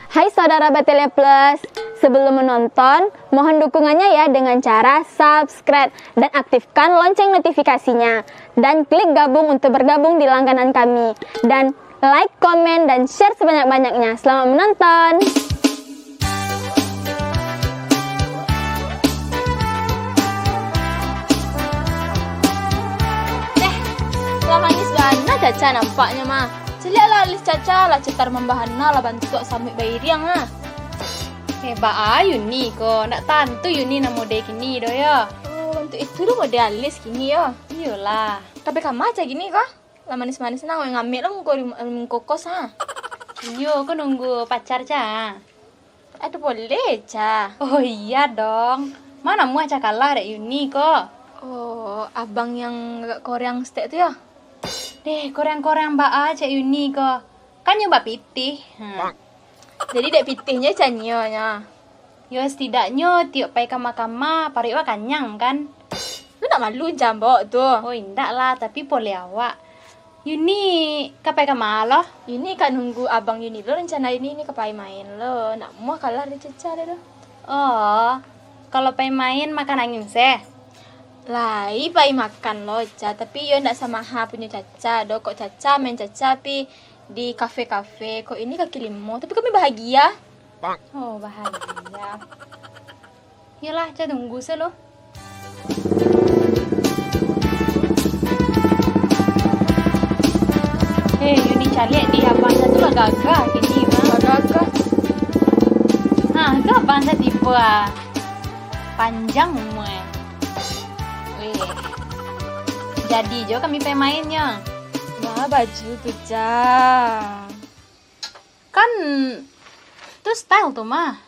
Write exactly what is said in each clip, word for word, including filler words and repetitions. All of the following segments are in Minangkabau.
Hai saudara Batele Plus, sebelum menonton, mohon dukungannya ya dengan cara subscribe dan aktifkan lonceng notifikasinya. Dan klik gabung untuk bergabung di langganan kami. Dan like, komen, dan share sebanyak-banyaknya. Selamat menonton! Eh, lah manis bana Caca nampaknyo mah. Caliak lah alis Caca, lah cetar mambahana, lah bantuak samuik bairiang ah. Eh, baa Yuni ko, ndak tantu Yuni nan mode kini doh yo. Oh, bantuak itu doh mode alis kini yo. Iyolah. Tapi kama Caca kini ko? Lah manis-manis nah, ngamik lah muko, muko kos ha. Iyo, ko nunggu pacar Ca. Aduh, boleh Ca. Oh iya dong. Mana muah Ca kalah dek Yuni ko. Oh, abang yang agak koreang stek tu yo? Deh, koreang-koreang baa cek Yuni ko. Kan nyo bapitih. Hmm. Jadi dek pitihnyo Ca nyo nyo. Yo, setidaknyo tiok pai kama-kama, paruik wak kanyang, kan? Lu ndak malu Ca mambawok tu? Oh, indak lah, tapi pole awak. Yuni ka pai kama lo? Yuni ka nunggu abang Yuni lo, rencana Yuni ni ka pai main lo. Ndak muah kalah dek Caca deh tu. Oh, kalau pai main makan angin se? Lai pai makan lo, Ca, tapi yo ndak samaha punyo Caca doh. Kok Caca main Caca pi di kafe-kafe, kok ini kaki limo, tapi kami bahagia. Oh, bahagia. Yolah, Ca tunggu se lo. Eh, Yuni caliak di abang Ca tu lah gagah kini mah. Lah gagah. Ha, tu abang Ca tibo ah. Panjang umua. Weh. Jadi jo kami pai mainnyo. Wah, baju tu, Ca. Kan tu style tu mah.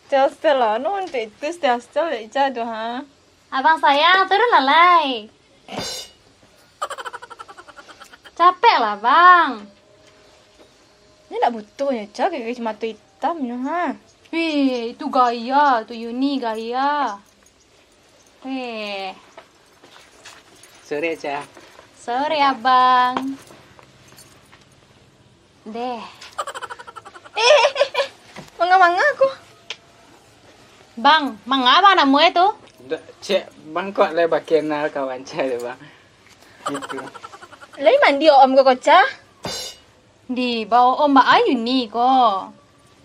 Style-style lah, no, untuk itu style-style dek Ica tu, ha. Abang sayang, turunlah lai. Capek lah, Bang. Ni ndak butuh nyo, Ca, kacamata itam nyo, ha. Wih, itu gaya, tu Yuni gaya. Weh. Sore, Ca. Sore, Abang. Deh. Eh, eh, eh, eh. Manga-manga ko. Bang, manga bang namo e tu? Ndak, cek bang kok lai bakenal kawan Ca tu, Bang. Gitu. Lai mandi Om ko, Ca? Di bawah Om baa Yuni ko.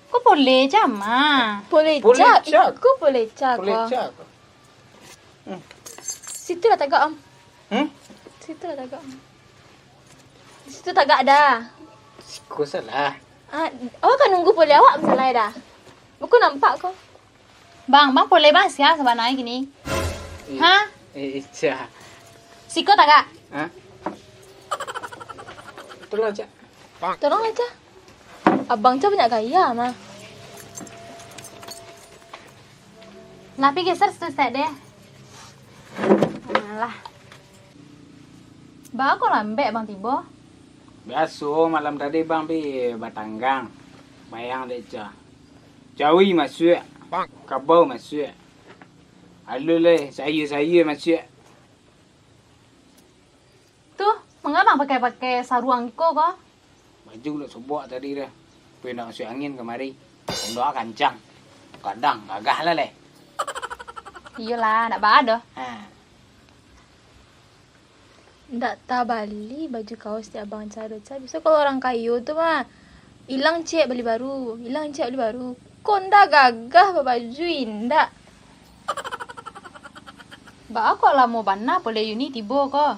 Ko pole Ca mah. Pole Ca, iko pole Ca ko. Pole Ca ko. Hmm. Situ lah tagak, Om. Hmm? Situ lah tagak, Om. Di situ tagak dah. Siko salah. Ah, awak ka nunggu pole awak, masalah dah. Buku nampak ko. Bang, bang pole bang sia sabananyo kini. Eh, ha? Eh, Ica. Siko tagak. Ha? Tolong, Ca. Tolong, Ca. Abang Ca banyak gaya mah. Lah, pi geser situ saketek deh. Alah. Baa kok lambek bang tibo? Biaso, malam tadi bang pi batanggang. Bayang dek Ca. Cawi masuak, kabau masuak. Alun lai, sayua-sayua masuak. Tu, manga bang pakai-pakai saruang iko ko? Baju lah sobok tadi dah. Pai ndak masuak angin kamari. Ondoa kancang. Kadang gagah lah lai. Iyolah, ndak baa doh. Ha. Ndak tabali baju kaos di abang Ca do, Ca. Biaso kalau urang kayo tu mah, ilang ciek bali baru, ilang ciek bali baru. Ko ndak gagah babaju indak. Baa kok lamo bana pole Yuni tibo ko?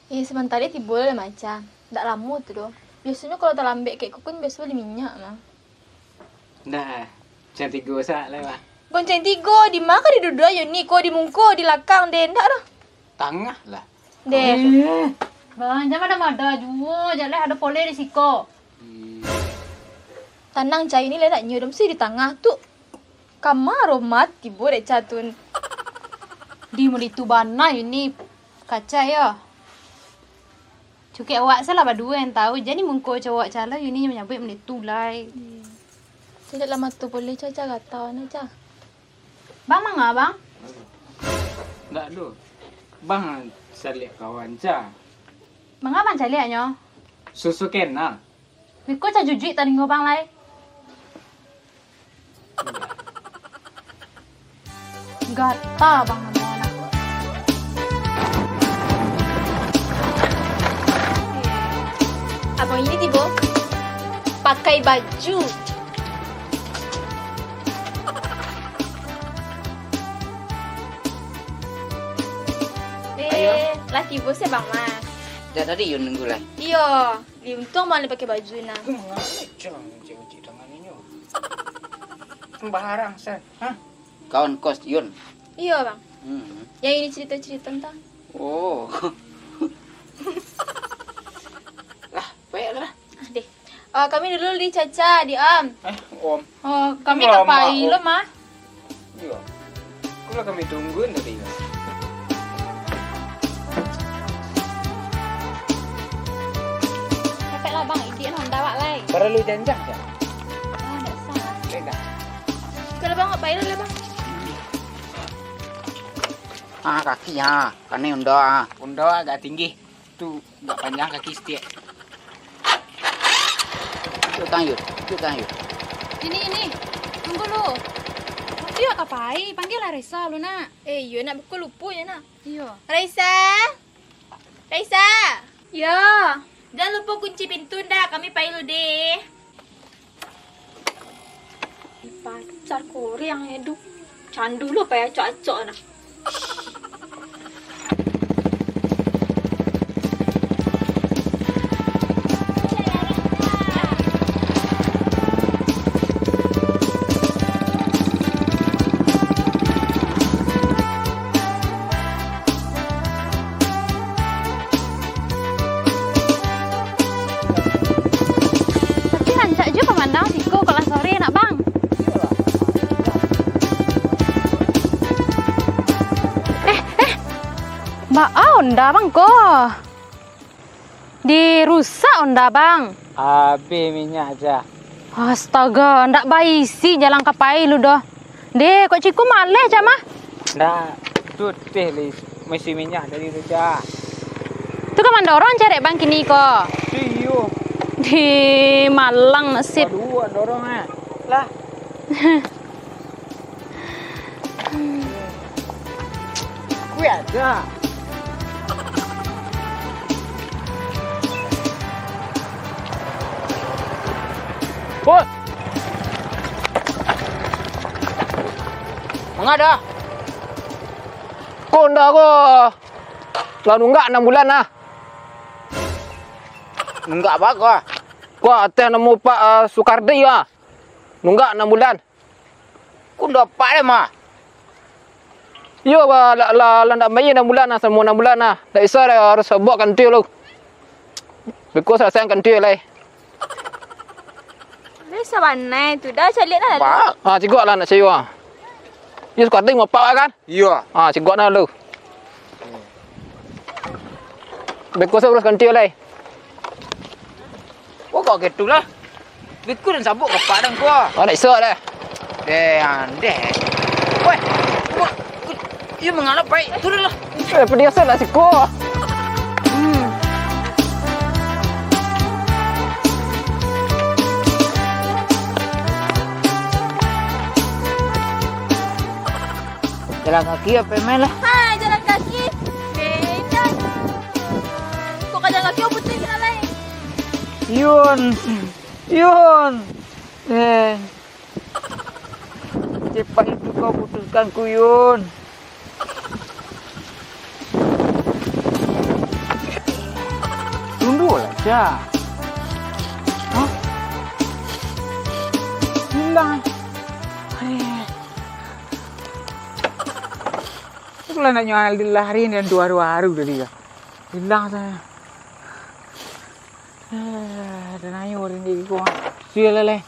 Eh, sabanta lai tibo lah, Maca. Ndak lamo tu doh. Biasonyo kalau talambek kek ko kan biaso bali minyak mah. Ndak, goncang tigo sak lai, Bang. Goncang tigo, di ma ka diduduak Yuni ko, di mungko, di lakang, deh, ndak doh. Tangah lah. Deh. Eh. Bang, jan mada-mada juo, jan lai ado pole di siko. Hmm. Tanang, Ca, Yuni lai ndak nyo doh, mesti di tangah tu. Kama aromat tibo dek Ca tu. Di mulitu bana Yuni, kacau yo. Cukek awak se lah baduo yang tau, jan di mungko cowok Ca lo, Yuni manyabuik mulitu lai. Iyo. Caliak lah mato pole, Ca, Ca, gatau nah, Ca. Bang, manga, Bang? Ndak ado. Bang, caliak kawan, Ca. Manga Bang caliaknyo? Susu kenal. Beko Ca jujuik talingo Bang lai. Gata Bang namo anak. Abang ini tibo pakai baju. Eh, Ayo. Lah tibo se Bang mah. Dah tadi Yun nunggu lah. Iyo, di untung Bang ni pakai baju nah. Mangecek-ngecek tangan inyo. Sembarang, San. Hah? Kawan kos Yun. Iyo, Bang. Hmm. Yang ini cerita-cerita tentang. Oh. Lah, baiklah. Ah, deh. Ah, kami dulu di Caca, di Om. Eh, Om. Oh, kami Lama, kapai Om. Lo mah. Iyo. Itulah kami tungguin tadi. Capek lah, Bang. Idik lah, ndawak lai. Paralu janjang, Cak? Ah, ndak usah lah. Baik dah. Kalau Bang, kapai lah, Bang. Ah, kaki, ah. Kanai unda, ah. Unda agak tinggi. Tu, agak panjang kaki sitiak. Duduk tang, Yun. Duduk tang, Yun. Ini, ini. Tunggu lu. Waktu yo kapai, panggialah Resa lu, nak. Eh, iyo, nak. Beko lupo yo, nak. Iyo. Resa! Resa! Yo. Jan lupo kunci pintu ndak, kami pai lu deh. Pacar koreang edu. Candu lo pai acok-acok nah. Tapi rancak juo pamandang siko kok lah sore nak, Bang. Eh, eh. Baa onda, Bang, ko? Dirusak onda, Bang. Abih minyak, Cak. Astaga, ndak baisi jalang kapai lu doh. Deh, kok ciko maleh, Cak, mah? Ndak, tu teh li, maisi minyak tadi tu, Cak. Tu ka mandorong carek Bang kini ko? Iyo. Deh, malang nasib. Aduh, dorong, eh. Lah. Kuih aja. Bos. Manga dah? Ko ndak ko. Lah nunggak anam bulan lah. Nunggak apo ko? Ko ateh namo Pak, eh, Sukardi, ah. Nunggak anam bulan. Ko ndak apak deh, mah. Iyo, ba, lah, lah, lah ndak mayie anam bulan nah, samo anam bulan nah. Ndak bisa deh, harus buek kantua lu. Beko salasaian kantua lai. Lai sabanai tu, dah caliak lah. Pak, ah, cigok lah nak sayo, ah. Iyo, Sukardi mapak kan? Iyo. Ah, cigok nah lu. Beko sa urus kantua lai. Wah, kok gitu lah. Beko den sabuik ka apak den ko. Oh, ndak iso dah. Deh, andeh. Weh, wah, iyo manga lah, pai. Turun lah. Eh, padiasan lah siko. Hmm. Jalan kaki apo main lah? Ha, jalan kaki. Bendan. Kok ka jalan kaki, oh, putuih ka lain. Yun. Yun. Eh. Cepat itu kau putuskan ku, Yun. Tunduklah, Cak. Hah? Hilang. Eh. Itulah nak nyo lari ni, dua-dua hari tadi ka. Hilang sajo. Eh, dan ayo rindik iko. Sudah lah, leh.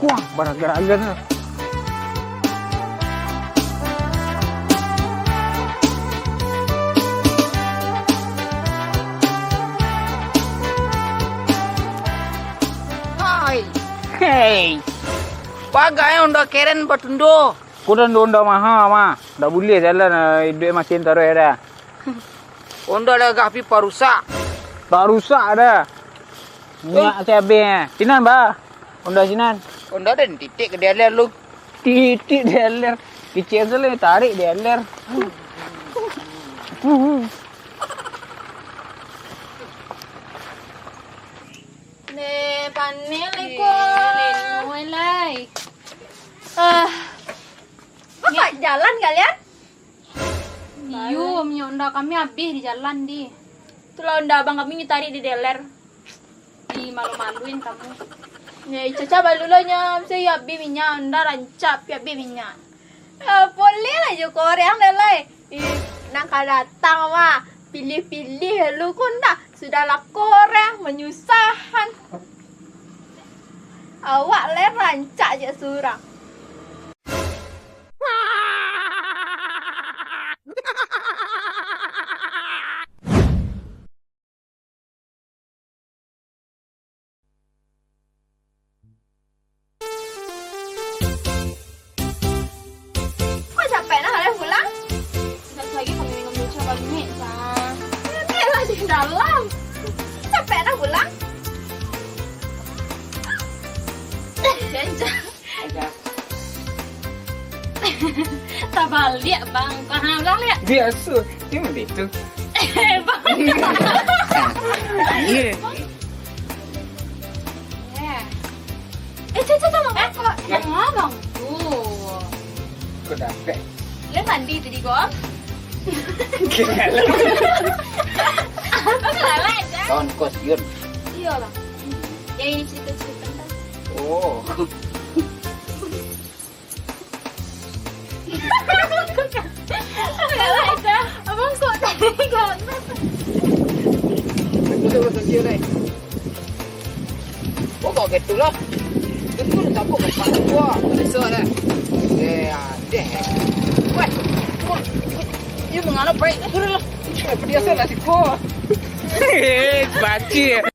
Wah, barang garagan tu. Hai. Hei. Pagai onda keren batundo. Ko dan Honda maha mah. Ndak buliah jalan, eh, iduik masin taruih dah. Honda lah gah pi parusak. Parusak dah. Minyak habis, eh. Sinan, bah. Honda sinan. Honda dan titik ke dealer lu. Titik dealer. Kecil salah tarik dealer. Deh, panen lai ko. Leno lai. Ah. Masak jalan kalian? Iyo, minyak Honda kami habis di jalan, di. Itulah Honda abang kami nyo tarik di dealer. Di malu-maluin kamu. Ya, Ica-Ica balu lo nyo, mesti habis minyak, Honda rancak, habis minyak. Eh, boleh lah jo korang dah lai. Ih, nan ka datang mah, pilih-pilih lu ko ndak, sudahlah korang manyusahan. Awak lai rancak je surang. Kok capek nah kalian pulang? Sekali lagi kami minum dulu, Ca, baluik, Ca. Capek lah di dalam. Capek nah pulang. Jangan. Ada. Tabaliak, Bang. Paham lah, liak? Biaso. Dia macam itu. Eh, Bang. Iya. Eh. Eh, Caca, Caca, Bang. Eh, kok yang abang tu? Kok dapet? Lihat mandi tadi, kok. Gila. Apa salah, Caca? Kawan kos, Yun. Iya, Bang. Yang ini cerita-cerita, kan? Oh. Abang kok tadi galak? Betul, betul, dia, Rai. Oh, kok gitu lah? Betul, tak kok kepala gua. Besok dah. Eh, ada. Wah, wah. Dia mengalah baik. Turun lah. Eh, dia salah si gua. Eh, baci.